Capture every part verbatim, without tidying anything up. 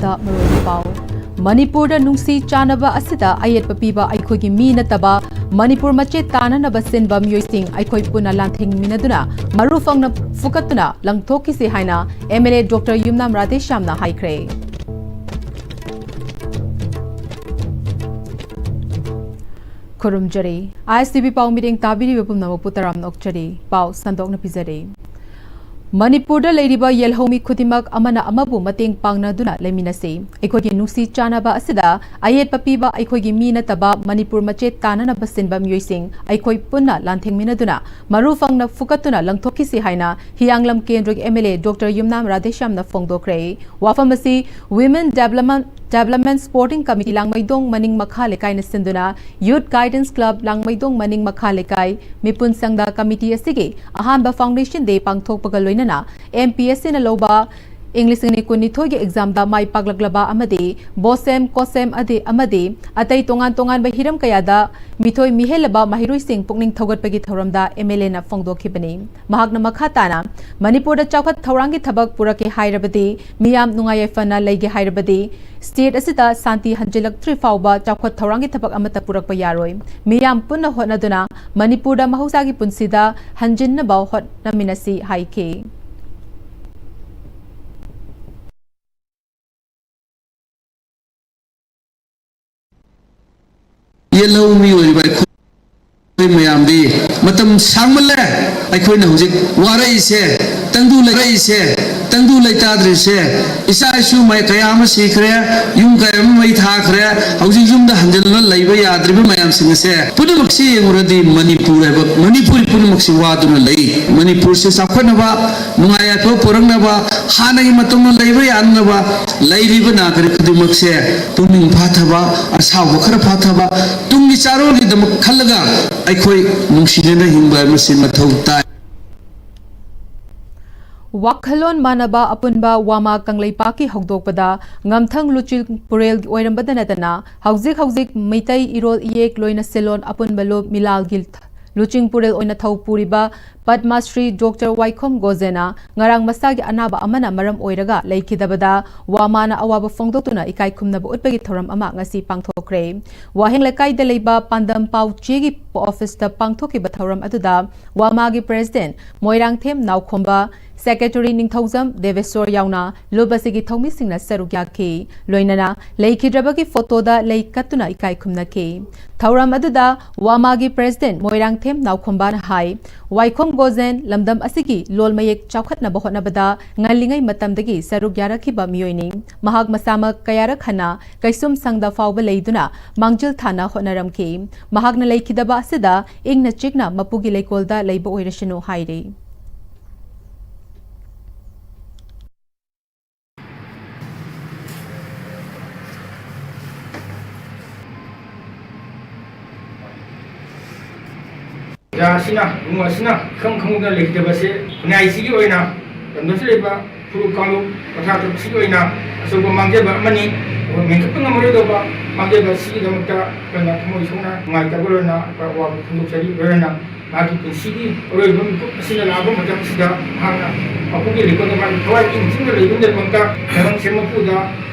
ꯃꯔꯨꯑꯣꯏꯕ ꯄꯥꯎ꯫ ꯃꯅꯤꯄꯨꯔꯗ ꯅꯨꯡꯁꯤ ꯆꯥꯟꯅꯕ ꯑꯁꯤꯗ ꯑꯌꯦꯠꯄ ꯄꯤꯕ ꯑꯩꯈꯣꯏꯒꯤ ꯃꯤ ꯅꯠꯇꯕ ꯃꯅꯤꯄꯨꯔ ꯃꯆꯦꯠ ꯇꯥꯅꯅꯕ ꯁꯤꯟꯕ ꯃꯤꯑꯣꯏꯁꯤꯡ ꯑꯩꯈꯣꯏ ꯄꯨꯟꯅ ꯂꯥꯟꯊꯦꯡꯃꯤꯟꯅꯗꯨꯅ ꯃꯔꯨ ꯐꯪꯅ ꯐꯨꯀꯠꯇꯨꯅ ꯂꯪꯊꯣꯛꯈꯤꯁꯤ ꯍꯥꯏꯅ MLA Doctor ꯌꯨꯝꯅꯥꯝ ꯔꯥꯙꯦꯁ꯭ꯌꯥꯝꯅ ꯍꯥꯏꯈ꯭ꯔꯦ꯫ ꯈꯨꯔꯨꯝꯖꯔꯤ꯫ ISTV ꯄꯥꯎ ꯃꯤꯠꯌꯦꯡ ꯇꯥꯕꯤꯔꯤꯕ ꯄꯨꯝꯅꯃꯛꯄꯨ ꯇꯔꯥꯝꯅ ꯑꯣꯛꯆꯔꯤ꯫ ꯄꯥꯎ ꯁꯟꯗꯣꯛꯅ ꯄꯤꯖꯔꯤ꯫ ꯃꯅꯤꯄꯨꯔꯗ ꯂꯩꯔꯤꯕ ꯌꯦꯜꯍꯧꯃꯤ ꯈꯨꯗꯤꯡꯃꯛ ꯑꯃꯅ ꯑꯃꯕꯨ ꯃꯇꯦꯡ ꯄꯥꯡꯅꯗꯨꯅ ꯂꯩꯃꯤꯟꯅꯁꯤ꯫ ꯑꯩꯈꯣꯏꯒꯤ ꯅꯨꯡꯁꯤ ꯆꯥꯟꯅꯕ ꯑꯁꯤꯗ ꯑꯌꯦꯠꯄ ꯄꯤꯕ ꯑꯩꯈꯣꯏꯒꯤ ꯃꯤ ꯅꯠꯇꯕ ꯃꯅꯤꯄꯨꯔ ꯃꯆꯦꯠ ꯇꯥꯅꯅꯕ ꯁꯤꯟꯕ ꯃꯤꯑꯣꯏꯁꯤꯡ ꯑꯩꯈꯣꯏ ꯄꯨꯟꯅ ꯂꯥꯟꯊꯦꯡꯃꯤꯟꯅꯗꯨꯅ ꯃꯔꯨ ꯐꯪꯅ ꯐꯨꯀꯠꯇꯨꯅ ꯂꯪꯊꯣꯛꯈꯤꯁꯤ ꯍꯥꯏꯅ ꯍꯤꯌꯥꯡꯂꯝ ꯀꯦꯟꯗ꯭ꯔꯒꯤ MLA Doctor ꯌꯨꯝꯅꯥꯝ ꯔꯥꯙꯦꯁ꯭ꯌꯥꯝꯅ ꯐꯣꯡꯗꯣꯛꯈ꯭ꯔꯦ꯫ ꯋꯥꯐꯝ ꯑꯁꯤ Women Development, Development Sporting Committee ꯂꯥꯡꯃꯩꯗꯣꯡ ꯃꯅꯤꯡ ꯃꯈꯥ ꯂꯩꯀꯥꯏꯅ ꯁꯤꯟꯗꯨꯅ Youth Guidance Club ꯂꯥꯡꯃꯩꯗꯣꯡ ꯃꯅꯤꯡ ꯃꯈꯥ ꯂꯩꯀꯥꯏ ꯃꯤꯄꯨꯟ ꯁꯪꯗ committee ꯑꯁꯤꯒꯤ ꯑꯍꯥꯟꯕ foundation day ꯄꯥꯡꯊꯣꯛꯄꯒ ꯂꯣꯏꯅꯅ MPSCꯅ ꯂꯧꯕ ꯏꯪ ꯂꯤꯁꯤꯡ ꯑꯅꯤ ꯀꯨꯟꯅꯤꯊꯣꯏꯒꯤ examꯗ ꯃꯥꯏ ꯄꯥꯛꯂꯛꯂꯕ ꯑꯃꯗꯤ BOSEM, COSEM ꯑꯗꯤ-, ꯑꯃꯗꯤ ꯑꯇꯩ ꯇꯣꯉꯥꯟ ꯇꯣꯉꯥꯟꯕ ꯍꯤꯔꯝ ꯀꯌꯥꯗ ꯃꯤꯊꯣꯏ ꯃꯤꯍꯦꯜꯂꯕ ꯃꯍꯩꯔꯣꯏꯁꯤꯡ ꯄꯨꯛꯅꯤꯡ ꯊꯧꯒꯠꯄꯒꯤ ꯊꯧꯔꯝꯗ MLAꯅ ꯐꯣꯡꯗꯣꯛꯈꯤꯕꯅꯤ꯫ ꯃꯍꯥꯛꯅ ꯃꯈꯥ ꯇꯥꯅ, ꯃꯅꯤꯄꯨꯔꯗ ꯆꯥꯎꯈꯠ ꯊꯧꯔꯥꯡꯒꯤ ꯊꯕꯛ ꯄꯨꯔꯛꯀꯦ ꯍꯥꯏꯔꯕꯗꯤ, ꯃꯤꯌꯥꯝ ꯅꯨꯡꯉꯥꯏ ꯌꯥꯏꯐꯅ ꯂꯩꯒꯦ ꯍꯥꯏꯔꯕꯗꯤ, state ꯑꯁꯤꯗ ꯁꯥꯟꯇꯤ ꯍꯟꯖꯤꯜꯂꯛꯇ꯭ꯔꯤ ꯐꯥꯎꯕ ꯆꯥꯎꯈꯠ ꯊꯧꯔꯥꯡꯒꯤ ꯊꯕꯛ ꯑꯃꯠꯇ ꯄꯨꯔꯛꯄ ꯌꯥꯔꯣꯏ꯫ ꯃꯤꯌꯥꯝ ꯄꯨꯟꯅ ꯍꯣꯠꯅꯗꯨꯅ ꯃꯅꯤꯄꯨꯔꯗ ꯃꯍꯧꯁꯥꯒꯤ ꯄꯨꯟꯁꯤꯗ ꯍꯟꯖꯤꯟꯅꯕ ꯍꯣꯠꯅꯃꯤꯟꯅꯁꯤ ꯍꯥꯏꯈꯤ꯫ ꯌꯦꯜꯍꯧ ꯃꯤꯑꯣꯏꯔꯤꯕ ꯑꯩꯈꯣꯏ ꯃꯌꯥꯝꯗꯤ ꯃꯇꯝ ꯁꯥꯡꯃꯜꯂꯦ꯫ ꯑꯩꯈꯣꯏꯅ ꯍꯧꯖꯤꯛ ꯋꯥꯔꯛꯏꯁꯦ, ꯇꯪꯗꯨ ꯂꯩꯔꯛꯏꯁꯦ, ꯇꯪꯗꯨ ꯂꯩꯇꯥꯗ꯭ꯔꯤꯁꯦ, ꯏꯆꯥ ꯏꯁꯨ ꯃꯩ ꯀꯌꯥ ꯑꯃ ꯁꯤꯈ꯭ꯔꯦ, ꯌꯨꯝ ꯀꯌꯥ ꯑꯃ ꯃꯩ ꯊꯥꯈ꯭ꯔꯦ, ꯍꯧꯖꯤꯛ ꯌꯨꯝꯗ ꯍꯟꯖꯤꯜꯂꯒ ꯂꯩꯕ ꯌꯥꯗ꯭ꯔꯤꯕ ꯃꯌꯥꯝꯁꯤꯡ ꯑꯁꯦ ꯄꯨꯝꯅꯃꯛꯁꯤ ꯌꯦꯡꯉꯨꯔꯗꯤ ꯃꯅꯤꯄꯨꯔ ꯍꯥꯏꯕ, ꯃꯅꯤꯄꯨꯔꯤ ꯄꯨꯝꯅꯃꯛꯁꯤ ꯋꯥꯗꯨꯅ ꯂꯩ꯫ ꯃꯅꯤꯄꯨꯔꯁꯤ ꯆꯥꯎꯈꯠꯅꯕ, ꯅꯨꯡꯉꯥꯏ ꯌꯥꯏꯐꯕ ꯄꯨꯔꯛꯅꯕ, ꯍꯥꯟꯅꯒꯤ ꯃꯇꯝꯗ ꯂꯩꯕ ꯌꯥꯅꯅꯕ, ꯂꯩꯔꯤꯕ ꯅꯥꯒꯔꯤꯛ ꯈꯨꯗꯤꯡꯃꯛꯁꯦ ꯄꯨꯛꯅꯤꯡ ꯐꯥꯊꯕ, ꯑꯁꯥꯎꯕ ꯈꯔ ꯐꯥꯊꯕ, ꯇꯨꯡꯒꯤ ꯆꯥꯔꯣꯜꯒꯤꯗꯃꯛ ꯈꯜꯂꯒ ꯑꯩꯈꯣꯏ ꯅꯨꯡꯁꯤꯅꯅ ꯍꯤꯡꯕ ꯍꯥꯏꯕꯁꯤ ꯃꯊꯧ ꯇꯥꯏ꯫ ꯋꯥꯈꯜꯂꯣꯟ ꯃꯥꯟꯅꯕ ꯑꯄꯨꯟꯕ ꯋꯥꯃꯥ ꯀꯪꯂꯩꯄꯥꯛꯀꯤ ꯍꯧꯗꯣꯛꯄꯗ ꯉꯝꯊꯪ ꯂꯨꯆꯤꯡ ꯄꯨꯔꯦꯜꯒꯤ ꯑꯣꯏꯔꯝꯕꯗ ꯅꯠꯇꯅ ꯍꯧꯖꯤꯛ ꯍꯧꯖꯤꯛ ꯃꯩꯇꯩ ꯏꯔꯣꯜ ꯏꯌꯦꯛ ꯂꯣꯏꯅ ꯁꯦꯜꯂꯣꯟ ꯑꯄꯨꯟꯕ ꯂꯨꯞ ꯃꯤꯂꯥꯜꯒꯤ ꯂꯨꯆꯤꯡꯄꯨꯔꯦꯜ ꯑꯣꯏꯅ ꯊꯧ ꯄꯨꯔꯤꯕ ꯄꯗꯃ ꯁ꯭ꯔꯤ ꯗꯣꯛꯇꯔ ꯋꯥꯏꯈꯣꯝ ꯒꯣꯖꯦꯅ ꯉꯔꯥꯡ ꯃꯁꯥꯒꯤ ꯑꯅꯥꯕ ꯑꯃꯅ ꯃꯔꯝ ꯑꯣꯏꯔꯒ ꯂꯩꯈꯤꯗꯕꯗ ꯋꯥꯃꯥꯅ ꯑꯋꯥꯕ ꯐꯣꯡꯗꯣꯛꯇꯨꯅ ꯏꯀꯥꯏ ꯈꯨꯝꯅꯕ ꯎꯠꯄꯒꯤ ꯊꯧꯔꯝ ꯑꯃ ꯉꯁꯤ ꯄꯥꯡꯊꯣꯛꯈ꯭ꯔꯦ꯫ ꯋꯥꯍꯦꯡ ꯂꯩꯀꯥꯏꯗ ꯂꯩꯕ ꯄꯥꯟꯗꯝ ꯄꯥꯎ ꯆꯦꯒꯤ ꯑꯣꯐꯤꯁꯇ ꯄꯥꯡꯊꯣꯛꯈꯤꯕ ꯊꯧꯔꯝ ꯑꯗꯨꯗ ꯋꯥꯃꯥꯒꯤ ꯄ꯭ꯔꯦꯁꯤꯗꯦꯟꯠ ꯃꯣꯏꯔꯥꯡꯊꯦꯝ ꯅꯥꯎꯈꯣꯝꯕ, ꯁꯦꯀ꯭ꯔꯦꯇꯔꯤ ꯅꯤꯡꯊꯧꯖꯝ ꯗꯦꯕꯦꯁꯣꯔ ꯌꯥꯎꯅ ꯂꯨꯞ ꯑꯁꯤꯒꯤ ꯊꯧꯃꯤꯁꯤꯡꯅ ꯁꯔꯨꯛ ꯌꯥꯈꯤ꯫ ꯂꯣꯏꯅꯅ ꯂꯩꯈꯤꯗ꯭ꯔꯕꯒꯤ ꯐꯣꯇꯣꯗ ꯂꯩ ꯀꯠꯇꯨꯅ ꯏꯀꯥꯏ ꯈꯨꯝꯅꯈꯤ꯫ ꯊꯧꯔꯝ ꯑꯗꯨꯗ ꯋꯥꯃꯥꯒꯤ ꯄ꯭ꯔꯦꯁꯤꯗꯦꯟꯠ ꯃꯣꯏꯔꯥꯡꯊꯦꯝ ꯅꯥꯎꯈꯣꯝꯕꯥꯅ ꯍꯥꯏ, ꯋꯥꯏꯈꯣꯝ ꯒꯣꯖꯦꯟ ꯂꯝꯗꯝ ꯑꯁꯤꯒꯤ ꯂꯣꯜ ꯃꯌꯦꯛ ꯆꯥꯎꯈꯠꯅꯕ ꯍꯣꯠꯅꯕꯗ ꯉꯜꯂꯤꯉꯩ ꯃꯇꯝꯗꯒꯤ ꯁꯔꯨꯛ ꯌꯥꯔꯛꯈꯤꯕ ꯃꯤꯑꯣꯏꯅꯤ꯫ ꯃꯍꯥꯛ ꯃꯁꯥꯃꯛ ꯀꯌꯥꯔꯛ ꯍꯟꯅ ꯀꯩꯁꯨꯝ ꯁꯪꯗ ꯐꯥꯎꯕ ꯂꯩꯗꯨꯅ ꯃꯥꯡꯖꯤꯜ ꯊꯥꯅ ꯍꯣꯠꯅꯔꯝꯈꯤ꯫ ꯃꯍꯥꯛꯅ ꯂꯩꯈꯤꯗꯕ ꯑꯁꯤꯗ ꯏꯪꯅ ꯆꯤꯛꯅ ꯃꯄꯨꯒꯤ ꯂꯩꯀꯣꯜꯗ ꯂꯩꯕ ꯑꯣꯏꯔꯁꯅꯨ ꯍꯥꯏꯔꯤ꯫ ꯑꯣꯖꯥ ꯑꯁꯤꯅ, ꯏꯕꯨꯡꯉꯣ ꯑꯁꯤꯅ ꯏꯈꯪ ꯈꯪꯍꯧꯗꯅ ꯂꯩꯈꯤꯗꯕꯁꯦ ꯈꯨꯟꯅꯥꯏꯁꯤꯒꯤ ꯑꯣꯏꯅ, ꯂꯝꯗꯝꯁꯤꯗ ꯂꯩꯕ ꯐꯨꯔꯨꯞ ꯀꯥꯡꯂꯨꯞ ꯄꯣꯊꯥ ꯇꯔꯨꯛꯁꯤꯒꯤ ꯑꯣꯏꯅ ꯑꯆꯧꯕ ꯃꯥꯡꯖꯕ ꯑꯃꯅꯤ꯫ ꯑꯩꯈꯣꯏ ꯃꯦꯟꯈꯠꯄ ꯉꯝꯃꯔꯣꯏꯗꯧꯕ ꯃꯥꯡꯖꯕ ꯑꯁꯤꯒꯤꯗꯃꯛꯇ ꯑꯩꯈꯣꯏꯅ ꯊꯃꯣꯏ ꯁꯣꯛꯅ ꯅꯨꯡꯉꯥꯏꯇꯕ ꯂꯣꯏꯅ ꯑꯋꯥꯕ ꯐꯣꯡꯗꯣꯛꯆꯔꯤ꯫ ꯂꯣꯏꯅꯅ ꯃꯍꯥꯛꯀꯤ ꯄꯨꯟꯁꯤꯒꯤ ꯑꯔꯣꯏꯕ ꯃꯤꯀꯨꯞ ꯑꯁꯤꯗ ꯂꯥꯛꯄ ꯃꯇꯝꯁꯤꯗ ꯃꯍꯥꯛꯅ ꯃꯄꯨꯒꯤ ꯂꯩꯀꯣꯜꯗ ꯃꯥꯒꯤ ꯊꯋꯥꯏ ꯏꯪ ꯆꯤꯡꯅ ꯂꯩꯕꯒꯤꯗꯃꯛꯇ ꯂꯥꯏꯕꯛꯁꯦ ꯃꯄꯨꯗ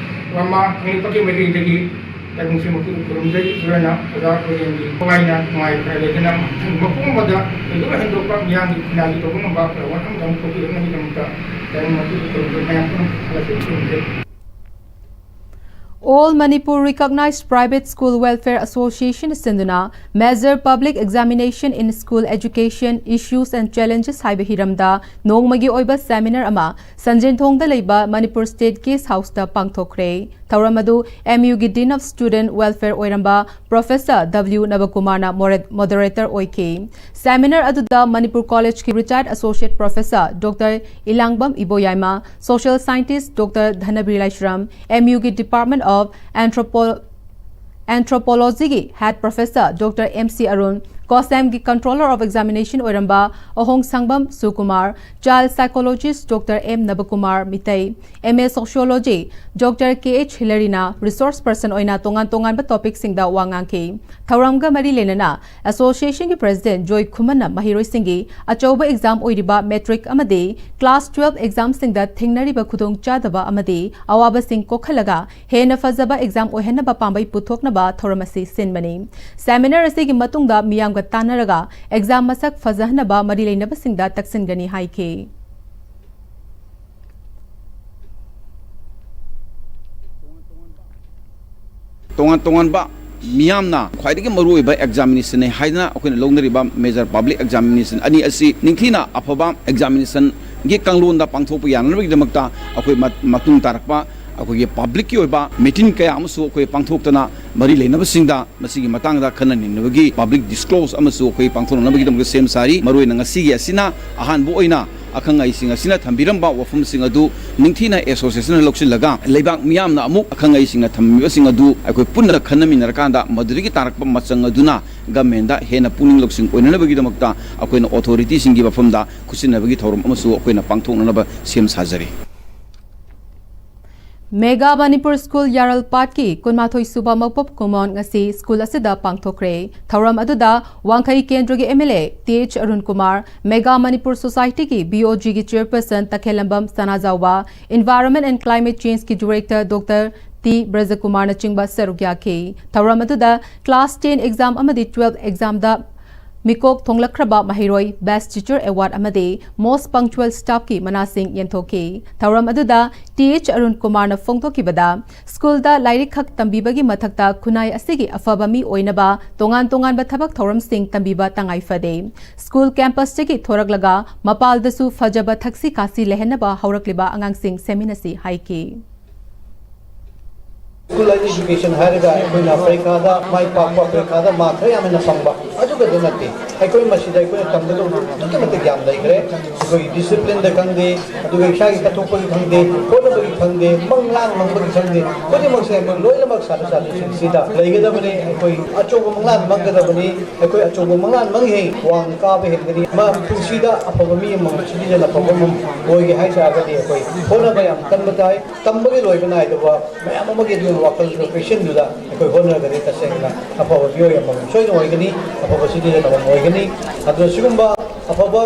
ꯋꯥꯃꯥ ꯀꯪꯂꯩꯄꯥꯛꯀꯤ ꯃꯥꯏꯀꯩꯗꯒꯤ ꯂꯥꯏꯕꯛꯁꯦ ꯃꯄꯨꯗ ꯈꯨꯔꯨꯝꯖꯔꯤ꯫ ꯂꯣꯏꯅꯅ ꯑꯣꯖꯥ ꯒꯣꯖꯦꯟꯒꯤ ꯊꯋꯥꯏꯅ ꯅꯨꯡꯉꯥꯏ ꯌꯥꯏꯐꯅ ꯂꯩꯗꯨꯅ ꯃꯊꯪ ꯃꯄꯣꯛ ꯑꯃꯗ ꯀꯩꯗꯧꯕ ꯍꯦꯟꯗꯣꯛꯄ ꯃꯤꯌꯥꯝꯒꯤ ꯈꯨꯟꯅꯥꯏꯒꯤ ꯇꯧꯕ ꯉꯝꯕ ꯊꯕꯛ ꯑꯃꯇꯪ ꯊꯣꯛꯄꯤꯔꯛꯅꯕꯒꯤꯗꯃꯛꯇ ꯂꯥꯏꯕꯛ ꯃꯄꯨꯗ ꯈꯨꯔꯨꯝꯖꯩ꯫ ꯃꯌꯥꯝ ꯄꯨꯝꯅꯃꯛ ꯊꯥꯒꯠꯆꯔꯤ, ꯈꯨꯔꯨꯝꯖꯩ꯫ All Manipur Recognized Private School Welfare Association ꯁꯤꯟꯗꯨꯅ Major Public Examination in School Education, Issues and Challenges ꯍꯥꯏꯕ ꯍꯤꯔꯝꯗ ꯅꯣꯡꯃꯒꯤ ꯑꯣꯏꯕ ꯁꯦꯃꯤꯅꯥꯔ ꯑꯃ ꯁꯟꯖꯦꯟꯊꯣꯡꯗ ꯂꯩꯕ ꯃꯅꯤꯄꯨꯔ ꯁ꯭ꯇꯦꯠ ꯒꯦꯁ ꯍꯥꯎꯁꯇ ꯄꯥꯡꯊꯣꯛꯈ꯭ꯔꯦ꯫ ꯊꯧꯔꯝ ꯑꯗꯨ ꯑꯦꯝ ꯌꯨꯒꯤ ꯗꯤꯟ ꯑꯣꯐ ꯁ꯭ꯇꯨꯗꯦꯟꯠ ꯋꯦꯜꯐꯦꯌꯔ ꯑꯣꯏꯔꯝꯕ ꯄ꯭ꯔꯣꯐꯦꯁꯔ ꯗꯕ꯭ꯂꯤꯎ ꯅꯕꯀꯨꯃꯥꯔꯅ ꯃꯣꯔꯦ-, ꯃꯣꯗꯔꯦꯇꯔ ꯑꯣꯏꯈꯤ꯫ ꯁꯦꯃꯤꯅꯥꯔ ꯑꯗꯨꯗ ꯃꯅꯤꯄꯨꯔ ꯀꯣꯂꯦꯖꯀꯤ ꯔꯤꯇꯥꯌꯔꯗ associate professor doctor Ilangbam Iboyaima, social scientist doctor Dhanabir Laishram, M ꯌꯨꯒꯤ ꯗꯤꯄꯥꯔꯠꯃꯦꯟꯠ ꯑꯣꯐ ꯑꯦꯟꯊ꯭ꯔꯣꯄꯣ-, ꯑꯦꯟꯊ꯭ꯔꯣꯄꯣꯂꯣꯖꯤꯒꯤ head professor doctor M C Arun, COSAM ꯒꯤ Controller of Examination ꯑꯣꯏꯔꯝꯕ ꯑꯍꯣꯡꯁꯥꯡꯕꯝ ꯁꯨꯀꯨꯃꯥꯔ, Child Psychologist Doctor M ꯅꯕꯀꯨꯃꯥꯔ Meitei, MA Sociology Doctor K H ꯍꯤꯂꯔꯤꯅ resource person ꯑꯣꯏꯅ ꯇꯣꯉꯥꯟ ꯇꯣꯉꯥꯟꯕ topic ꯁꯤꯡꯗ ꯋꯥ ꯉꯥꯡꯈꯤ꯫ ꯊꯧꯔꯝꯒ ꯃꯔꯤ ꯂꯩꯅꯅ Association ꯒꯤ President ꯖꯣꯏ ꯈꯨꯃꯟꯅ ꯃꯍꯩꯔꯣꯏꯁꯤꯡꯒꯤ ꯑꯆꯧꯕ exam ꯑꯣꯏꯔꯤꯕ matric ꯑꯃꯗꯤ class twelve exam ꯁꯤꯡꯗ ꯊꯦꯡꯅꯔꯤꯕ ꯈꯨꯗꯣꯡꯆꯥꯗꯕ ꯑꯃꯗꯤ ꯑꯋꯥꯕꯁꯤꯡ ꯀꯣꯛꯍꯜꯂꯒ ꯍꯦꯟꯅ ꯐꯖꯕ exam ꯑꯣꯏꯍꯟꯅꯕ ꯄꯥꯝꯕꯩ ꯄꯨꯊꯣꯛꯅꯕ ꯊꯧꯔꯝ ꯑꯁꯤ ꯁꯤꯟꯕꯅꯤ꯫ Seminar ꯑꯁꯤꯒꯤ ꯃꯇꯨꯡꯗ ꯃꯤꯌꯥꯝꯒ ꯇꯥꯟꯅꯔꯒ exam ꯃꯁꯛ ꯐꯖꯍꯟꯅꯕ ꯃꯔꯤ ꯂꯩꯅꯕꯁꯤꯡꯗ ꯇꯛꯁꯤꯟꯒꯅꯤ ꯍꯥꯏꯈꯤ꯫ ꯇꯣꯉꯥꯟ ꯇꯣꯉꯥꯟꯕ ꯃꯤꯌꯥꯝꯅ ꯈ꯭ꯋꯥꯏꯗꯒꯤ ꯃꯔꯨꯑꯣꯏꯕ examination ꯅꯤ ꯍꯥꯏꯗꯅ ꯑꯩꯈꯣꯏꯅ ꯂꯧꯅꯔꯤꯕ major public examination ꯑꯅꯤ ꯑꯁꯤ ꯅꯤꯡꯊꯤꯅ ꯑꯐꯕ examination ꯒꯤ ꯀꯥꯡꯂꯣꯟꯗ ꯄꯥꯡꯊꯣꯛꯄ ꯌꯥꯅꯅꯕꯒꯤꯗꯃꯛꯇ ꯑꯩꯈꯣꯏ ꯃ- ꯃꯇꯨꯡ ꯇꯥꯔꯛꯄ ꯑꯩꯈꯣꯏꯒꯤ public ꯀꯤ ꯑꯣꯏꯕ meeting ꯀꯌꯥ ꯑꯃꯁꯨ ꯑꯩꯈꯣꯏ ꯄꯥꯡꯊꯣꯛꯇꯅ ꯃꯔꯤ ꯂꯩꯅꯕꯁꯤꯡꯗ ꯃꯁꯤꯒꯤ ꯃꯇꯥꯡꯗ ꯈꯟꯅ ꯅꯩꯅꯕꯒꯤ public discourse ꯑꯃꯁꯨ ꯑꯩꯈꯣꯏ ꯄꯥꯡꯊꯣꯛꯅꯅꯕꯒꯤꯗꯃꯛꯇ ꯁꯦꯝ ꯁꯥꯔꯤ꯫ ꯃꯔꯨꯑꯣꯏꯅ ꯉꯁꯤꯒꯤ ꯑꯁꯤꯅ ꯑꯍꯥꯟꯕ ꯑꯣꯏꯅ ꯑꯈꯪ ꯑꯍꯩꯁꯤꯡ ꯑꯁꯤꯅ ꯊꯝꯕꯤꯔꯝꯕ ꯋꯥꯐꯝꯁꯤꯡ ꯑꯗꯨ ꯅꯤꯡꯊꯤꯅ association ꯅ ꯂꯧꯁꯤꯜꯂꯒ ꯂꯩꯕꯥꯛ ꯃꯤꯌꯥꯝꯅ ꯑꯃꯨꯛ ꯑꯈꯪ ꯑꯍꯩꯁꯤꯡꯅ ꯊꯝꯕꯤꯕꯁꯤꯡ ꯑꯗꯨ ꯑꯩꯈꯣꯏ ꯄꯨꯟꯅ ꯈꯟꯅꯃꯤꯟꯅꯔꯀꯥꯟꯗ ꯃꯗꯨꯗꯒꯤ ꯇꯥꯔꯛꯄ ꯃꯆꯪ ꯑꯗꯨꯅ government ꯗ ꯍꯦꯟꯅ ꯄꯨꯛꯅꯤꯡ ꯂꯧꯁꯤꯡ ꯑꯣꯏꯅꯅꯕꯒꯤꯗꯃꯛꯇ ꯑꯩꯈꯣꯏꯅ authority ꯁꯤꯡꯒꯤ ꯃꯐꯝꯗ ꯈꯨꯠꯁꯤꯟꯅꯕꯒꯤ ꯊꯧꯔꯝ ꯑꯃꯁꯨ ꯑꯩꯈꯣꯏꯅ ꯄꯥꯡꯊꯣꯛꯅꯅꯕ ꯁꯦꯝ ꯁꯥꯖꯔꯤ꯫ Mega Manipur School ꯌꯥꯔꯜꯄꯥꯠꯀꯤ ꯀꯨꯟꯃꯥꯊꯣꯏ ꯁꯨꯕ ꯃꯄꯣꯛ ꯀꯨꯝꯑꯣꯟ ꯉꯁꯤ school ꯑꯁꯤꯗ ꯄꯥꯡꯊꯣꯛꯈ꯭ꯔꯦ꯫ ꯊꯧꯔꯝ ꯑꯗꯨꯗ ꯋꯥꯡꯈꯩ ꯀꯦꯟꯗ꯭ꯔꯒꯤ MLA Th Arun Kumar, Mega Manipur Society ꯒꯤ BOG ꯒꯤ chairperson ꯇꯈꯦꯜꯂꯝꯕꯝ Sanajaoba, Environment and Climate Change ꯀꯤ director Doctor T ꯕ꯭ꯔꯖꯀꯨꯃꯥꯔꯅꯆꯤꯡꯕ ꯁꯔꯨꯛ ꯌꯥꯈꯤ꯫ ꯊꯧꯔꯝ ꯑꯗꯨꯗ class ten exam ꯑꯃꯗꯤ twelve exam ꯗ ꯃꯤꯀꯣꯛ ꯊꯣꯡꯂꯛꯈ꯭ꯔꯕ ꯃꯍꯩꯔꯣꯏ, best teacher award ꯑꯃꯗꯤ most punctual staff ꯀꯤ ꯃꯅꯥꯁꯤꯡ ꯌꯦꯟꯊꯣꯛꯈꯤ꯫ ꯊꯧꯔꯝ ꯑꯗꯨꯗ Th ꯑꯔꯨꯟ ꯀꯨꯃꯥꯔꯅ ꯐꯣꯡꯗꯣꯛꯈꯤꯕꯗ, school ꯗ ꯂꯥꯏꯔꯤꯛ ꯈꯛ ꯇꯝꯕꯤꯕꯒꯤ ꯃꯊꯛꯇ ꯈꯨꯟꯅꯥꯏ ꯑꯁꯤꯒꯤ ꯑꯐꯕ ꯃꯤ ꯑꯣꯏꯅꯕ ꯇꯣꯉꯥꯟ ꯇꯣꯉꯥꯟꯕ ꯊꯕꯛ ꯊꯧꯔꯝꯁꯤꯡ ꯇꯝꯕꯤꯕ ꯇꯉꯥꯏ ꯐꯗꯦ꯫ School campus ꯇꯒꯤ ꯊꯣꯔꯛꯂꯒ ꯃꯄꯥꯜꯗꯁꯨ ꯐꯖꯕ ꯊꯛꯁꯤ ꯈꯥꯁꯤ ꯂꯩꯍꯟꯅꯕ ꯍꯧꯔꯛꯂꯤꯕ ꯑꯉꯥꯡꯁꯤꯡ ꯁꯦꯝꯃꯤꯟꯅꯁꯤ ꯍꯥꯏꯈꯤ꯫ ꯁ꯭ꯀꯨꯜ ꯑꯦꯖꯨꯀꯦꯁꯟ ꯍꯥꯏꯔꯒ ꯑꯩꯈꯣꯏꯅ ꯄꯔꯤꯈꯥꯗ ꯃꯥꯏ ꯄꯥꯛꯄ, ꯄꯔꯤꯈꯥꯗ ꯃꯥꯔꯛ ꯈꯔ ꯌꯥꯝꯅ ꯐꯪꯕ, ꯑꯗꯨ ꯈꯛꯇ ꯅꯠꯇꯦ꯫ ꯑꯩꯈꯣꯏ ꯃꯁꯤꯗ ꯑꯩꯈꯣꯏꯅ ꯇꯝꯒꯗꯧꯕ ꯑꯗꯨꯛꯀꯤ ꯃꯇꯤꯛ ꯌꯥꯝ ꯂꯩꯈ꯭ꯔꯦ꯫ ꯑꯩꯈꯣꯏꯒꯤ ꯗꯤꯁꯤꯄ꯭ꯂꯤꯟꯗ ꯈꯪꯗꯦ, ꯑꯗꯨꯒ ꯏꯁꯥꯒꯤ ꯀꯠꯊꯣꯛꯄꯒꯤ ꯈꯪꯗꯦ, ꯍꯣꯠꯅꯕꯒꯤ ꯈꯪꯗꯦ, ꯃꯪꯂꯥꯟ ꯃꯪꯕꯒꯤ ꯈꯪꯗꯦ, ꯈꯨꯗꯤꯡꯃꯛꯁꯦ ꯑꯩꯈꯣꯏ ꯂꯣꯏꯅꯃꯛ ꯁꯥꯇ꯭ꯔ ꯁꯥꯇ꯭ꯔꯤꯁꯤꯡꯁꯤꯗ ꯂꯩꯒꯗꯕꯅꯤ꯫ ꯑꯩꯈꯣꯏ ꯑꯆꯧꯕ ꯃꯪꯂꯥꯟ ꯃꯪꯒꯗꯕꯅꯤ꯫ ꯑꯩꯈꯣꯏ ꯑꯆꯧꯕ ꯃꯪꯂꯥꯟ ꯃꯪꯉꯤꯉꯩ ꯋꯥꯡꯅ ꯀꯥꯕ ꯍꯦꯟꯒꯅꯤ꯫ ꯃꯥ ꯄꯨꯟꯁꯤꯗ ꯑꯐꯕ ꯃꯤ ꯑꯃ, ꯁꯤꯇꯤꯖꯟ ꯑꯐꯕ ꯑꯃ ꯑꯣꯏꯒꯦ ꯍꯥꯏ ꯇꯥꯔꯒꯗꯤ ꯑꯩꯈꯣꯏ ꯍꯣꯠꯅꯕ ꯌꯥꯝ ꯀꯟꯕ ꯇꯥꯏ꯫ ꯇꯝꯕꯒꯤ ꯂꯣꯏꯕ ꯅꯥꯏꯗꯕ ꯃꯌꯥꯝ ꯑꯃꯒꯤ ꯑꯗꯨꯒꯤ ꯋꯥꯈꯜꯗꯨ ꯄꯤꯛꯁꯤꯟꯗꯨꯗ ꯑꯩꯈꯣꯏ ꯍꯣꯠꯅꯔꯒꯗꯤ ꯇꯁꯦꯡꯅ ꯑꯐꯕ ꯃꯤꯑꯣꯏ ꯑꯃꯃꯝ ꯁꯣꯏꯗꯅ ꯑꯣꯏꯒꯅꯤ, ꯑꯐꯕ ꯁꯤꯇꯤꯖꯟ ꯑꯃꯃꯝ ꯑꯣꯏꯒꯅꯤ꯫ ꯑꯗꯨꯅ ꯁꯤꯒꯨꯝꯕ ꯑꯐꯕ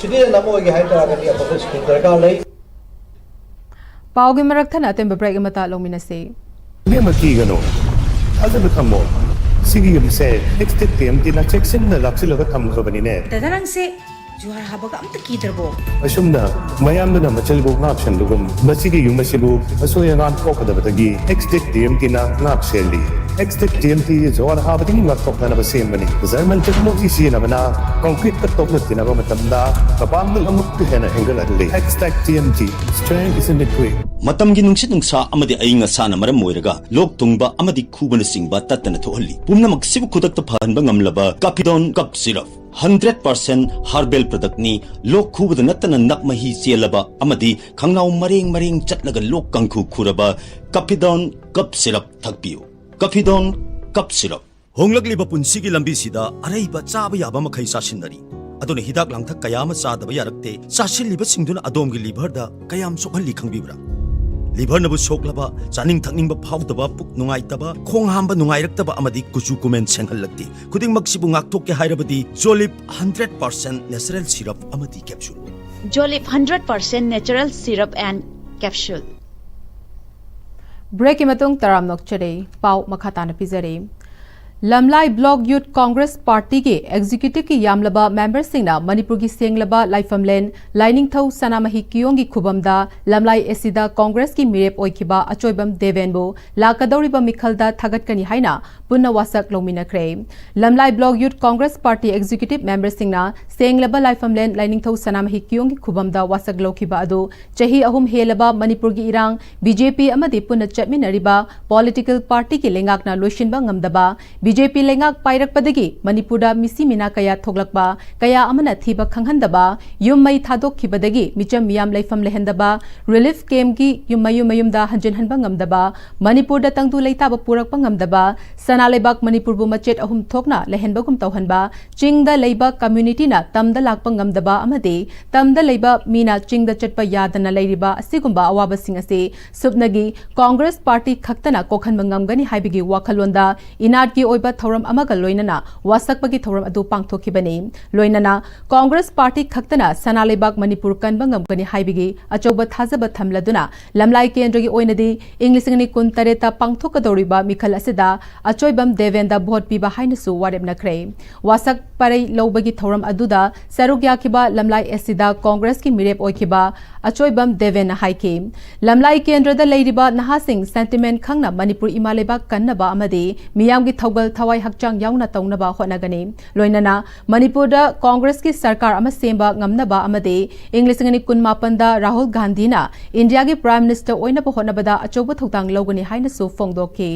ꯁꯤꯇꯤꯖꯟ ꯑꯃ ꯑꯣꯏꯒꯦ ꯍꯥꯏ ꯇꯥꯔꯒꯗꯤ ꯑꯐꯕ ꯁ꯭ꯀꯤꯜ ꯗꯔꯀꯥꯔ ꯂꯩ꯫ ꯄꯥꯎꯒꯤ ꯃꯔꯛ ꯊꯠꯅ ꯑꯇꯦꯟꯕ ꯕ꯭ꯔꯦꯛ ꯑꯃꯇ ꯂꯧꯃꯤꯟꯅꯁꯤ꯫ ꯏꯕꯦꯝꯃ, ꯀꯤꯒꯅꯨ, ꯊꯥꯖꯕ ꯊꯝꯃꯣ꯫ ꯁꯤꯒꯤ ꯌꯨꯝꯁꯦ ꯑꯦꯛꯁꯇꯦꯛ ꯇꯤꯑꯦꯝꯇꯤꯅ ꯆꯦꯛꯁꯤꯟꯅ ꯂꯥꯛꯁꯤꯜꯂꯒ ꯊꯝꯈ꯭ꯔꯕꯅꯤꯅꯦ꯫ ꯗꯗꯥ, ꯅꯪꯁꯦ ꯖꯨꯍꯥꯔ ꯍꯥꯕꯒ ꯑꯝꯇ ꯀꯤꯗ꯭ꯔꯕꯣ? ꯑꯁꯨꯝꯅ ꯃꯌꯥꯝꯗꯨꯅ ꯃꯆꯜꯕꯨ ꯉꯥꯛꯁꯦꯟꯕꯒꯨꯝ, ꯃꯁꯤꯒꯤ ꯌꯨꯝ ꯑꯁꯤꯕꯨ ꯑꯁꯣꯏ ꯑꯉꯥꯝ ꯊꯣꯛꯀꯗꯕꯗꯒꯤ ꯑꯦꯛꯁꯇꯦꯛ ꯇꯤꯑꯦꯝꯇꯤꯅ ꯉꯥꯛ ꯁꯦꯜꯂꯤ꯫ ꯑꯦꯛꯁꯇꯦꯛ ꯇꯤꯑꯦꯝꯇꯤ ꯖꯨꯍꯥꯔ ꯍꯥꯕꯗꯒꯤ ꯉꯥꯛꯊꯣꯛꯅꯅꯕ ꯁꯦꯝꯕꯅꯤ꯫ ꯖꯔꯃꯟ ꯇꯦꯛꯅꯣꯂꯣꯖꯤ ꯁꯤꯖꯤꯟꯅꯕꯅ ꯀꯪꯀ꯭ꯔꯤꯠꯀ ꯇꯣꯛꯅ ꯇꯤꯟꯅꯕ ꯃꯇꯝꯗ ꯃꯄꯥꯡꯒꯜ ꯑꯃꯨꯛꯀ ꯍꯦꯟꯅ ꯍꯦꯟꯒꯠꯍꯜꯂꯤ꯫ ꯑꯦꯛꯁꯇꯦꯛ ꯇꯤꯑꯦꯝꯇꯤ, strength is in the grit. ꯃꯇꯝꯒꯤ ꯅꯨꯡꯁꯤꯠ ꯅꯨꯡꯁꯥ ꯑꯃꯗꯤ ꯑꯏꯪ ꯑꯁꯥꯅ ꯃꯔꯝ ꯑꯣꯏꯔꯒ ꯂꯣꯛ ꯊꯨꯡꯕ ꯑꯃꯗꯤ ꯈꯨꯕꯅꯆꯤꯡꯕ ꯇꯠꯇꯅ ꯊꯣꯛꯍꯜꯂꯤ꯫ ꯄꯨꯝꯅꯃꯛꯁꯤꯕꯨ ꯈꯨꯗꯛꯇ ꯐꯍꯟꯕ ꯉꯝꯂꯕ ꯀꯥꯐꯤꯗꯣꯟ cough syrup. Hundred percent herbal ꯄ꯭ꯔꯗꯛꯅꯤ꯫ ꯂꯣꯛ ꯈꯨꯕꯗ ꯅꯠꯇꯅ ꯅꯞ ꯃꯍꯤ ꯆꯦꯜꯂꯕ ꯑꯃꯗꯤ ꯈꯪꯅꯥꯎ ꯃꯔꯦꯡ ꯃꯔꯦꯡ ꯆꯠꯂꯒ ꯂꯣꯛ ꯀꯥꯡꯈꯨ ꯈꯨꯔꯕ ꯀꯥꯐꯤꯗꯣꯟ ꯀꯞ ꯁꯤꯔꯞ ꯊꯛꯄꯤꯌꯨ꯫ ꯀꯥꯐꯤꯗꯣꯟ cough syrup. ꯍꯣꯡꯂꯛꯂꯤꯕ ꯄꯨꯟꯁꯤꯒꯤ ꯂꯝꯕꯤꯁꯤꯗ ꯑꯔꯩꯕ ꯆꯥꯕ ꯌꯥꯕ ꯃꯈꯩ ꯆꯥꯁꯤꯟꯅꯔꯤ꯫ ꯑꯗꯨꯅ ꯍꯤꯗꯥꯛ ꯂꯥꯡꯊꯛ ꯀꯌꯥ ꯑꯃ ꯆꯥꯗꯕ ꯌꯥꯔꯛꯇꯦ꯫ ꯆꯥꯁꯤꯜꯂꯤꯕꯁꯤꯡꯗꯨꯅ ꯑꯗꯣꯝꯒꯤ ꯂꯤꯚꯔꯗ ꯀꯌꯥꯝ ꯁꯣꯛꯍꯜꯂꯤ ꯈꯪꯕꯤꯕ꯭ꯔꯥ? ꯂꯤꯚꯔꯅꯕꯨ ꯁꯣꯛꯂꯕ, ꯆꯥꯅꯤꯡ ꯊꯛꯅꯤꯡꯕ ꯐꯥꯎꯗꯕ, ꯄꯨꯛ ꯅꯨꯡꯉꯥꯏꯇꯕ, ꯈꯣꯡ ꯍꯥꯝꯕ ꯅꯨꯡꯉꯥꯏꯔꯛꯇꯕ ꯑꯃꯗꯤ ꯀꯨꯆꯨ ꯀꯨꯃꯦꯟ ꯁꯦꯡꯍꯜꯂꯛꯇꯦ꯫ ꯈꯨꯗꯤꯡꯃꯛꯁꯤꯕꯨ ꯉꯥꯛꯊꯣꯛꯀꯦ ꯍꯥꯏꯔꯕꯗꯤ ꯖꯣꯂꯤꯞ ꯍꯟꯗ꯭ꯔꯦꯠ ꯄꯥꯔꯁꯦꯟ ꯅꯦꯆꯔꯦꯜ ꯁꯤꯔꯞ ꯑꯃꯗꯤ capsule. Jolip hundred percent natural syrup and capsule. ꯕ꯭ꯔꯦꯛꯀꯤ ꯃꯇꯨꯡ ꯇꯔꯥꯝꯅ ꯑꯣꯛꯆꯔꯤ꯫ ꯄꯥꯎ ꯃꯈꯥ ꯇꯥꯅ ꯄꯤꯖꯔꯤ꯫ ꯂꯝꯂꯥꯏ ꯕ꯭ꯂꯣꯛ ꯌꯨꯠ ꯀꯣꯡꯒ꯭ꯔꯦꯁ ꯄꯥꯔꯇꯤꯒꯤ ꯑꯦꯛꯖꯤꯀ꯭ꯌꯨꯇꯤꯚꯀꯤ ꯌꯥꯝꯂꯕ ꯃꯦꯝꯕꯔꯁꯤꯡꯅ ꯃꯅꯤꯄꯨꯔꯒꯤ ꯁꯦꯡꯂꯕ ꯂꯥꯏꯐꯝꯂꯦꯟ ꯂꯥꯏꯅꯤꯡꯊꯧ ꯁꯅꯥꯃꯍꯤ ꯀꯤꯌꯣꯡꯒꯤ ꯈꯨꯕꯝꯗ ꯂꯝꯂꯥꯏ ꯑꯦꯁꯤꯗ ꯀꯣꯡꯒ꯭ꯔꯦꯁꯀꯤ ꯃꯤꯔꯦꯞ ꯑꯣꯏꯈꯤꯕ ꯑꯆꯣꯏꯕꯝ ꯗꯦꯕꯦꯟꯕꯨ ꯂꯥꯛꯀꯗꯧꯔꯤꯕ ꯃꯤꯈꯜꯗ ꯊꯥꯒꯠꯀꯅꯤ ꯍꯥꯏꯅ ꯄꯨꯟꯅ ꯋꯥꯁꯛ ꯂꯧꯃꯤꯟꯅꯈ꯭ꯔꯦ꯫ ꯂꯝꯂꯥꯏ ꯕ꯭ꯂꯣꯛ ꯌꯨꯠ ꯀꯣꯡꯒ꯭ꯔꯦꯁ ꯄꯥꯔꯇꯤ ꯑꯦꯛꯖꯤꯀ꯭ꯌꯨꯇꯤꯚ ꯃꯦꯝꯕꯔꯁꯤꯡꯅ ꯁꯦꯡꯂꯕ ꯂꯥꯏꯐꯝꯂꯦꯟ ꯂꯥꯏꯅꯤꯡꯊꯧ ꯁꯅꯥꯃꯍꯤ ꯀꯤꯌꯣꯡꯒꯤ ꯈꯨꯕꯝꯗ ꯋꯥꯁꯛ ꯂꯧꯈꯤꯕ ꯑꯗꯨ ꯆꯍꯤ ꯑꯍꯨꯝ ꯍꯦꯜꯂꯕ ꯃꯅꯤꯄꯨꯔꯒꯤ ꯏꯔꯥꯡ, ꯕꯤ ꯖꯦ ꯄꯤ ꯑꯃꯗꯤ ꯄꯨꯟꯅ ꯆꯠꯃꯤꯟꯅꯔꯤꯕ ꯄꯣꯂꯤꯇꯤꯀꯦꯜ ꯄꯥꯔꯇꯤꯒꯤ ꯂꯩꯉꯥꯛꯅ ꯂꯣꯏꯁꯤꯟꯕ ꯉꯝꯗꯕ, ꯕꯤ ꯖꯦ ꯄꯤ ꯂꯩꯉꯥꯛ ꯄꯥꯏꯔꯛꯄꯗꯒꯤ ꯃꯅꯤꯄꯨꯔꯗ ꯃꯤꯁꯤ ꯃꯤꯅꯥ ꯀꯌꯥ ꯊꯣꯛꯂꯛꯄ, ꯀꯌꯥ ꯑꯃꯅ ꯊꯤꯕ ꯈꯪꯍꯟꯗꯕ, ꯌꯨꯝ ꯃꯩ ꯊꯥꯗꯣꯛꯈꯤꯕꯗꯒꯤ ꯃꯤꯆꯝ ꯃꯤꯌꯥꯝ ꯂꯩꯐꯝ ꯂꯩꯍꯟꯗꯕ, ꯔꯤꯂꯤꯐ ꯀꯦꯝꯞꯀꯤ ꯌꯨꯝ ꯃꯌꯨꯝ ꯃꯌꯨꯝꯗ ꯍꯟꯖꯤꯟꯍꯟꯕ ꯉꯝꯗꯕ, ꯃꯅꯤꯄꯨꯔꯗ ꯇꯪꯗꯨ ꯂꯩꯇꯥꯕ ꯄꯨꯔꯛꯄ ꯉꯝꯗꯕ, ꯁꯅꯥ ꯂꯩꯕꯥꯛ ꯃꯅꯤꯄꯨꯔꯕꯨ ꯃꯆꯦꯠ ꯑꯍꯨꯝ ꯊꯣꯛꯅ ꯂꯩꯍꯟꯕꯒꯨꯝ ꯇꯧꯍꯟꯕ, ꯆꯤꯡꯗ ꯂꯩꯕ ꯀꯝꯃ꯭ꯌꯨꯅꯤꯇꯤꯅ ꯇꯝꯗ ꯂꯥꯛꯄ ꯉꯝꯗꯕ ꯑꯃꯗꯤ ꯇꯝꯗ ꯂꯩꯕ ꯃꯤꯅ ꯆꯤꯡꯗ ꯆꯠꯄ ꯌꯥꯗꯅ ꯂꯩꯔꯤꯕ ꯑꯁꯤꯒꯨꯝꯕ ꯑꯋꯥꯕꯁꯤꯡ ꯑꯁꯤ ꯁꯨꯞꯅꯒꯤ ꯀꯣꯡꯒ꯭ꯔꯦꯁ ꯄꯥꯔꯇꯤ ꯈꯛꯇꯅ ꯀꯣꯛꯍꯟꯕ ꯉꯝꯒꯅꯤ ꯍꯥꯏꯕꯒꯤ ꯋꯥꯈꯜꯂꯣꯟꯗ ꯏꯅꯥꯠꯀꯤ ꯑꯣꯏꯕ ꯊꯧꯔꯝ ꯑꯃꯒ ꯂꯣꯏꯅꯅ ꯋꯥꯁꯛꯄꯒꯤ ꯊꯧꯔꯝ ꯑꯗꯨ ꯄꯥꯡꯊꯣꯛꯈꯤꯕꯅꯤ꯫ ꯂꯣꯏꯅꯅ ꯀꯣꯡꯒ꯭ꯔꯦꯁ ꯄꯥꯔꯇꯤ ꯈꯛꯇꯅ ꯁꯅꯥ ꯂꯩꯕꯥꯛ ꯃꯅꯤꯄꯨꯔ ꯀꯟꯕ ꯉꯝꯒꯅꯤ ꯍꯥꯏꯕꯒꯤ ꯑꯆꯧꯕ ꯊꯥꯖꯕ ꯊꯝꯂꯗꯨꯅ ꯂꯝꯂꯥꯏ ꯀꯦꯟꯗ꯭ꯔꯒꯤ ꯑꯣꯏꯅꯗꯤ ꯏꯪ ꯂꯤꯁꯤꯡ ꯑꯅꯤ ꯀꯨꯟ ꯇꯔꯦꯠꯇ ꯄꯥꯡꯊꯣꯛꯀꯗꯧꯔꯤꯕ ꯃꯤꯈꯜ ꯑꯁꯤꯗ ꯑꯆꯣꯏꯕꯝ ꯗꯦꯕꯦꯟꯗ ꯚꯣꯠ ꯄꯤꯕ ꯍꯥꯏꯅꯁꯨ ꯋꯥꯔꯦꯞꯅꯈ꯭ꯔꯦ꯫ ꯋꯥꯁꯛ ꯄꯔꯩ ꯂꯧꯕꯒꯤ ꯊꯧꯔꯝ ꯑꯗꯨꯗ ꯁꯔꯨꯛ ꯌꯥꯈꯤꯕ ꯂꯝꯂꯥꯏ ꯑꯦꯁꯤꯗ ꯀꯣꯡꯒ꯭ꯔꯦꯁꯀꯤ ꯃꯤꯔꯦꯞ ꯑꯣꯏꯈꯤꯕ ꯑꯆꯣꯏꯕꯝ ꯗꯦꯕꯦꯟꯅ ꯍꯥꯏꯈꯤ, ꯂꯝꯂꯥꯏ ꯀꯦꯟꯗ꯭ꯔꯗ ꯂꯩꯔꯤꯕ ꯅꯍꯥꯁꯤꯡ ꯁꯦꯟꯇꯤꯃꯦꯟ ꯈꯪꯅ ꯃꯅꯤꯄꯨꯔ ꯏꯃꯥ ꯂꯩꯕꯥꯛ ꯀꯟꯅꯕ ꯑꯃꯗꯤ ꯃꯤꯌꯥꯝꯒꯤ ꯊꯧꯒꯜ ꯊꯋꯥꯏ ꯍꯛꯆꯥꯡ ꯌꯥꯎꯅ ꯇꯧꯅꯕ ꯍꯣꯠꯅꯒꯅꯤ꯫ ꯂꯣꯏꯅꯅ ꯃꯅꯤꯄꯨꯔꯗ ꯀꯣꯡꯒ꯭ꯔꯦꯁꯀꯤ ꯁꯔꯀꯥꯔ ꯑꯃ ꯁꯦꯝꯕ ꯉꯝꯅꯕ ꯑꯃꯗꯤ ꯏꯪ ꯂꯤꯁꯤꯡ ꯑꯅꯤ ꯀꯨꯟ ꯃꯥꯄꯟꯗ ꯔꯥꯍꯨꯜ ꯒꯥꯟꯙꯤꯅ ꯏꯟꯗꯤꯌꯥꯒꯤ ꯄ꯭ꯔꯥꯏꯝ ꯃꯤꯅꯤꯁꯇꯔ ꯑꯣꯏꯅꯕ ꯍꯣꯠꯅꯕꯗ ꯑꯆꯧꯕ ꯊꯧꯗꯥꯡ ꯂꯧꯒꯅꯤ ꯍꯥꯏꯅꯁꯨ ꯐꯣꯡꯗꯣꯛꯈꯤ꯫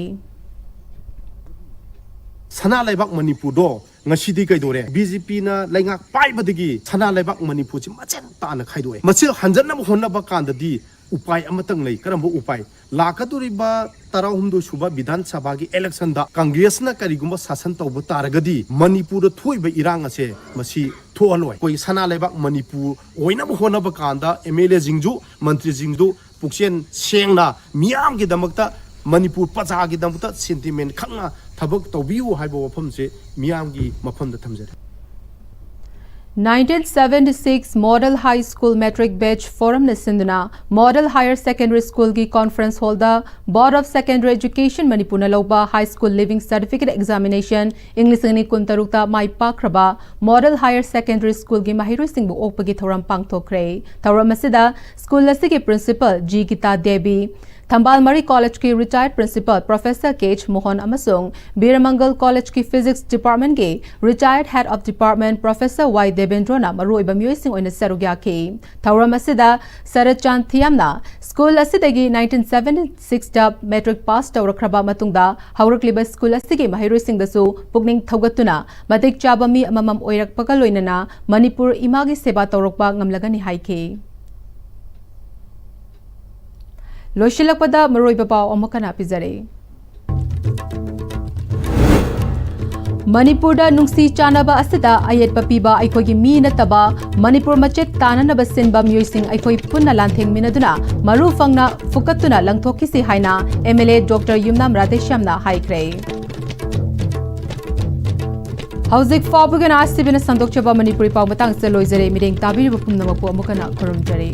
ꯁꯅꯥ ꯂꯩꯕꯥꯛ ꯃꯅꯤꯄꯨꯔꯗꯣ ꯉꯁꯤꯗꯤ ꯀꯩꯗꯧꯔꯦ? ꯕꯤ ꯖꯦ ꯄꯤꯅ ꯂꯩꯉꯥꯛ ꯄꯥꯏꯕꯗꯒꯤ ꯁꯅꯥ ꯂꯩꯕꯥꯛ ꯃꯅꯤꯄꯨꯔꯁꯤ ꯃꯆꯦꯠ ꯇꯥꯅ ꯈꯥꯏꯗꯣꯛꯑꯦ꯫ ꯃꯁꯤ ꯍꯟꯖꯟꯅꯕ ꯍꯣꯠꯅꯕ ꯀꯥꯟꯗꯗꯤ ꯎꯄꯥꯏ ꯑꯃꯇꯪ ꯂꯩ꯫ ꯀꯔꯝꯕ ꯎꯄꯥꯏ? ꯂꯥꯛꯀꯗꯧꯔꯤꯕ ꯇꯔꯥꯍꯨꯝꯗꯣꯏ ꯁꯨꯕ ꯕꯤꯙꯥꯟ ꯁꯚꯥꯒꯤ ꯏꯂꯦꯛꯁꯟꯗ ꯀꯪꯒ꯭ꯔꯦꯁꯅ ꯀꯔꯤꯒꯨꯝꯕ ꯁꯥꯁꯟ ꯇꯧꯕ ꯇꯥꯔꯒꯗꯤ ꯃꯅꯤꯄꯨꯔꯗ ꯊꯣꯛꯏꯕ ꯏꯔꯥꯡ ꯑꯁꯦ ꯃꯁꯤ ꯊꯣꯛꯍꯜꯂꯣꯏ꯫ ꯑꯩꯈꯣꯏ ꯁꯅꯥ ꯂꯩꯕꯥꯛ ꯃꯅꯤꯄꯨꯔ ꯑꯣꯏꯅꯕ ꯍꯣꯠꯅꯕ ꯀꯥꯟꯗ ꯑꯦꯝ ꯑꯦꯜ ꯑꯦꯁꯤꯡꯁꯨ, ꯃꯟꯇ꯭ꯔꯤꯁꯤꯡꯁꯨ ꯄꯨꯛꯆꯦꯜ ꯁꯦꯡꯅ ꯃꯤꯌꯥꯝꯒꯤꯗꯃꯛꯇ, ꯃꯅꯤꯄꯨꯔ ꯄ꯭ꯔꯖꯥꯒꯤꯗꯃꯛꯇ ꯁꯦꯟꯇꯤꯃꯦꯟ ꯈꯪꯅ ꯊꯕꯛ ꯇꯧꯕꯤꯌꯨ ꯍꯥꯏꯕ ꯋꯥꯐꯝꯁꯦ ꯃꯤꯌꯥꯝꯒꯤ ꯃꯐꯝꯗ ꯊꯝꯖꯔꯤ꯫ Nineteen seventy-six Model High School Matric Batch Forumꯅ ꯁꯤꯟꯗꯨꯅ Model Higher Secondary Schoolꯒꯤ Conference Hallꯗ Board of Secondary Education ꯃꯅꯤꯄꯨꯔꯅ ꯂꯧꯕ High School Leaving Certificate Examination ꯏꯪ ꯂꯤꯁꯤꯡ ꯑꯅꯤ ꯀꯨꯟꯇꯔꯨꯛꯇ ꯃꯥꯏ ꯄꯥꯛꯈ꯭ꯔꯕ Model Higher Secondary Schoolꯒꯤ ꯃꯍꯩꯔꯣꯏꯁꯤꯡꯕꯨ ꯑꯣꯛꯄꯒꯤ ꯊꯧꯔꯝ ꯄꯥꯡꯊꯣꯛꯈ꯭ꯔꯦ꯫ ꯊꯧꯔꯝ ꯑꯁꯤꯗ school ꯑꯁꯤꯒꯤ Principal G ꯒꯤꯇꯥ ꯗꯦꯕꯤ, ꯊꯝꯕꯥꯜ ꯃꯔꯤ Collegeꯀꯤ Retired Principal Professor K H Mohan ꯑꯃꯁꯨꯡ ꯕꯤꯔꯃꯪꯒꯜ Collegeꯀꯤ Physics Departmentꯀꯤ Retired Head of Department Professor Y ꯗꯦꯕꯦꯟꯗ꯭ꯔꯣꯅ ꯃꯔꯨꯑꯣꯏꯕ ꯃꯤꯑꯣꯏꯁꯤꯡ ꯑꯣꯏꯅ ꯁꯔꯨꯛ ꯌꯥꯈꯤ꯫ ꯊꯧꯔꯝ ꯑꯁꯤꯗ ꯁꯔꯠ ꯆꯥꯟ ꯊꯤꯌꯥꯝꯅ school ꯑꯁꯤꯗꯒꯤ nineteen seventy-sixꯇ matric pass ꯇꯧꯔꯛꯈ꯭ꯔꯕ ꯃꯇꯨꯡꯗ ꯍꯧꯔꯛꯂꯤꯕ school ꯑꯁꯤꯒꯤ ꯃꯍꯩꯔꯣꯏꯁꯤꯡꯗꯁꯨ ꯄꯨꯛꯅꯤꯡ ꯊꯧꯒꯠꯇꯨꯅ ꯃꯇꯤꯛ ꯆꯥꯕ ꯃꯤ ꯑꯃꯃꯝ ꯑꯣꯏꯔꯛꯄꯒ ꯂꯣꯏꯅꯅ ꯃꯅꯤꯄꯨꯔ ꯏꯃꯥꯒꯤ ꯁꯦꯕꯥ ꯇꯧꯔꯛꯄ ꯉꯝꯂꯒꯅꯤ ꯍꯥꯏꯈꯤ꯫ ꯂꯣꯏꯁꯤꯜꯂꯛꯄꯗ ꯃꯔꯨꯑꯣꯏꯕ ꯄꯥꯎ ꯑꯃꯨꯛ ꯍꯟꯅ ꯄꯤꯖꯔꯤ꯫ ꯃꯅꯤꯄꯨꯔꯗ ꯅꯨꯡꯁꯤ ꯆꯥꯟꯅꯕ ꯑꯁꯤꯗ ꯑꯌꯦꯠꯄ ꯄꯤꯕ ꯑꯩꯈꯣꯏꯒꯤ ꯃꯤ ꯅꯠꯇꯕ ꯃꯅꯤꯄꯨꯔ ꯃꯆꯦꯠ ꯇꯥꯅꯅꯕ ꯁꯤꯟꯕ ꯃꯤꯑꯣꯏꯁꯤꯡ ꯑꯩꯈꯣꯏ ꯄꯨꯟꯅ ꯂꯥꯟꯊꯦꯡꯃꯤꯟꯅꯗꯨꯅ ꯃꯔꯨ ꯐꯪꯅ ꯐꯨꯀꯠꯇꯨꯅ ꯂꯪꯊꯣꯛꯈꯤꯁꯤ ꯍꯥꯏꯅ M L A Doctor ꯌꯨꯝꯅꯥꯝ ꯔꯥꯙꯦꯁ꯭ꯌꯥꯝꯅ ꯍꯥꯏꯈ꯭ꯔꯦ꯫ ꯍꯧꯖꯤꯛ ꯐꯥꯎꯕꯒꯤ ꯑꯣꯏꯅ ICBꯅ ꯁꯟꯗꯣꯛꯆꯕ ꯃꯅꯤꯄꯨꯔꯤ ꯄꯥꯎ ꯃꯇꯥꯡꯁꯤꯗ ꯂꯣꯏꯖꯔꯦ꯫ ꯃꯤꯠꯌꯦꯡ ꯇꯥꯕꯤꯔꯤꯕ ꯄꯨꯝꯅꯃꯛꯄꯨ ꯑꯃꯨꯛ ꯍꯟꯅ ꯈꯨꯔꯨꯝꯖꯔꯤ꯫